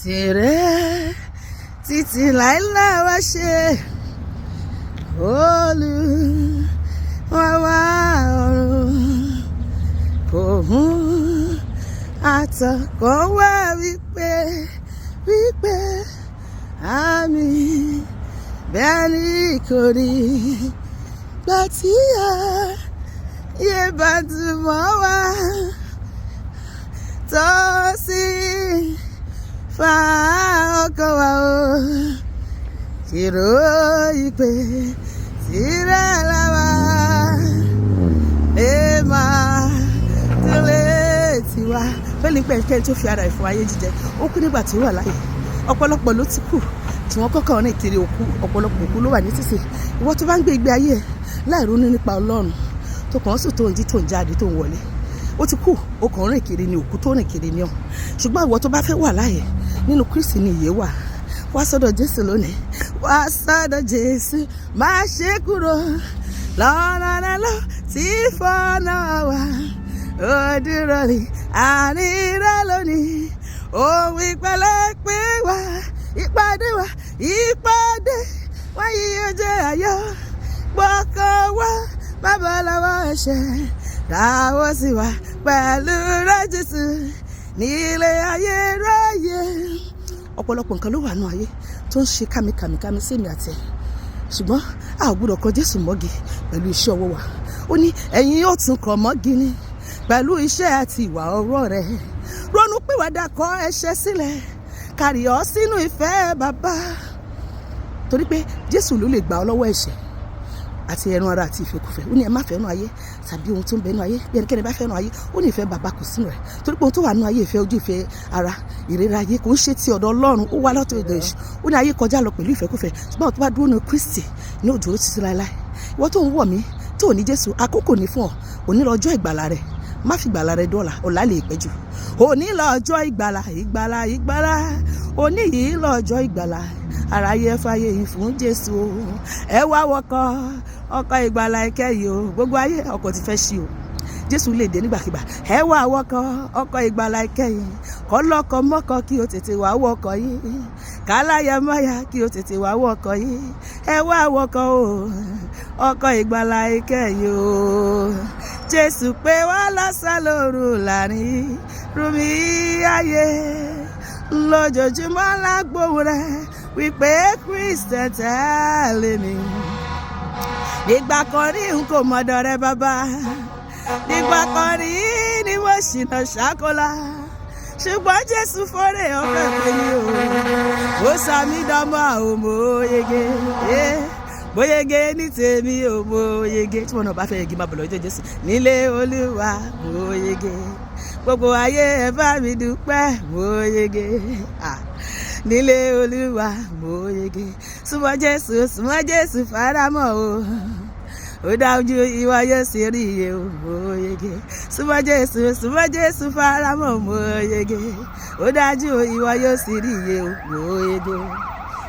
Tìrẹ títí láéláé wá ṣe Olúwa wa ọ̀run kò hún àtọkàn wá wípé wípé àmín bẹ́ẹ̀ ni kò rí gbà tí ayé bá túmọ̀ wá tó sì fa ọkàn wa o ìró ìpè tìrẹ làwà ẹ máa tẹ̀lé tiwa. Fẹ́lí pé ẹnikẹ́ni tó fi ara ẹ̀ fún ayé jíjẹ, ó kú nígbà tí ó wà láàyè. Ọ̀pọ̀lọpọ̀ ló ti kú tí wọ́n kọ́kọ́ rìn kiri òkú. Ọ̀pọ̀lọpọ̀ òkú ló wà ní títì. Ìwọ tó bá ń gbé ìgbé ayé ẹ̀ láì ronú nípa Ọlọ́run, tó kàn ń sùn, tó ń jí, tó ń jáde, tó ń wọlé, ó ti kú. Ó kàn ń rìn kiri ni, òkú tó rìn kiri ni ọ́. Ṣùgbọ́n ìwọ tó bá fẹ́ wà láàyè, nínú Kristi ni ìyè wà. Wá sọ́dọ̀ Jésù lónìí. Wá sọ́dọ̀ Jésù, má ṣe kúrò lọ́nà lọ tí fọ́nà wá. Ó dúró ní àárín rẹ lónìí, ohun ìpẹ̀lẹ́ pé wá. Ìpàdé wa, ìpàdé wáyé yóò jẹ́ ayọ̀. Gbọ́kàn wá bàbá lọ́wọ́ ẹ̀ṣẹ̀, dáwọ́ sí wa pẹ̀lú rẹ̀ Jésù nílé ayé ráyè. Ọ̀pọ̀lọpọ̀ nǹkan ló wà nù ayé tó ń ṣe kàmìkàmìkàmì sí èmi àti ẹ̀, ṣùgbọ́n a ò gbúdọ̀ kọ Jésù mọ́gi pẹ̀lú iṣẹ́ ọwọ́ wa. Ó ní ẹ̀yin yóò tún kọ̀ mọ́gi ni pẹ̀lú iṣẹ́ àti ìwà ọwọ́ rẹ̀. Ronú pìwàdà, kọ ẹ̀ṣẹ̀ sílẹ̀, kárí ọ sínú ìfẹ́ bàbá, torí pé Jésù ló lè gbà ọ́ lọ́wọ́ ẹ̀ṣẹ̀ àti ẹran ara àti ìfẹ́kùfẹ́. Ó ní ẹ má fẹ́ràn ayé tàbí ohun tó ń bẹ nínú ayé. Bí ẹnikẹ́ni bá fẹ́ràn ayé, ó ní ìfẹ́ bàbá kò sínú rẹ̀, torí pé ohun tó wà nínú ayé, ìfẹ́ ojú, ìfẹ́ ara, ìrera ayé, kò ń ṣe ti ọ̀dọ̀ Ọlọ́run, ó wá lọ́tọ̀ ọ̀dọ̀ èṣù. Ó ní ayé kọjá lọ pẹ̀lú ìfẹ́kùfẹ́, ṣùgbọ́n tó bá dúró ní Kristi ní òdúró títí láéláé. Ìwọ tó ń wọ̀ mí tó ní Jésù, àkókò ní fún ọ. Òní lọ́jọ́ ìgbàlà rẹ. Má fi ìgbàlà rẹ dọ́là, ọ̀la lè pẹ́ jù. Òní lọ́jọ́ ìgbàlà, ìgbàlà, ìgbàlà. Òní yìí lọ́jọ́ ìgbàlà. Aráyé, fàyè yìí fún Jésù o. Ẹ wá wọkọ̀ ọkọ̀ ìgbàlà ìkẹyìn o. Gbogbo ayé ọkọ̀ ti fẹ́ ṣí o. Jésù lè dé nígbàkigbà. Ẹ wá wọkọ̀ ọkọ̀ ìgbàlà ìkẹyìn. Kọ́lọ́kọ̀ mọ́kọ̀ kí o tètè wá wọkọ̀ yìí, káláyà máyà kí o tètè wá wọkọ̀ yìí. Ẹ wá wọkọ̀ o, ọkọ̀ ìgbàlà ìkẹyìn o. Jésù pé wá lọ́sàn lóru láàrin rúmi ayé. Lójoojúmọ́ lágbóhùn rẹ̀ wípé Kristi, tẹ̀lé mi. Ìgbà kan rí n kò mọ̀dọ̀ rẹ bàbá. Ìgbà kan rí ni mo ṣìnà ṣákólá, ṣùgbọ́n Jésù fọ́rẹ̀ ọ̀fẹ́ pé mi o. Ó sàmì dánmọ́ àwọn mo yege, mo yege ní tèmi o, mo yege. Tí wọn náà bá fẹ́ yege, máa bọ̀ lọ́jọ́ Jésù nílé Olúwa. Mo yege, gbogbo ayé, ẹ bá mi dúpẹ́. Mo yege, ah, nílé Olúwa, mo yege. Súnmọ́ Jésù, súnmọ́ Jésù, faramọ́ o. Ó dájú ìwọ yóò sì rí iye o. Mo yege. Súnmọ́ Jésù, súnmọ́ Jésù, faramọ́. Mo yege. Ó dájú ìwọ yóò sì rí iye o. Mo yege.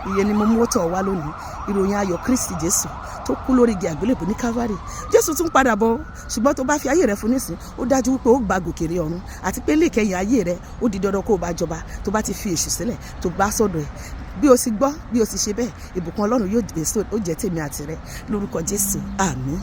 Iye ni mo mú tọ̀ wá lónìí, ìròyìn ayọ̀ Kristi Jésù tó kú lórí igi àgbélébùú ní Calvary. Jésù tún padà bọ̀, ṣùgbọ́n tó bá fi ayé rẹ fún nísìn, ó dájú wípé ó gba gòkèrè ọ̀run, àti pé lẹ́ẹ̀kẹyìn ayé rẹ, ó di dandan kó o bá jọba. Tó bá ti fi èṣù sílẹ̀, tó bá sọ̀dọ̀ ẹ̀, bí o sì gbọ́, bí o sì ṣe bẹ́ẹ̀, ìbùkún Ọlọ́run yóò jẹ́ tèmi àti rẹ lórúkọ Jésù. Àmín.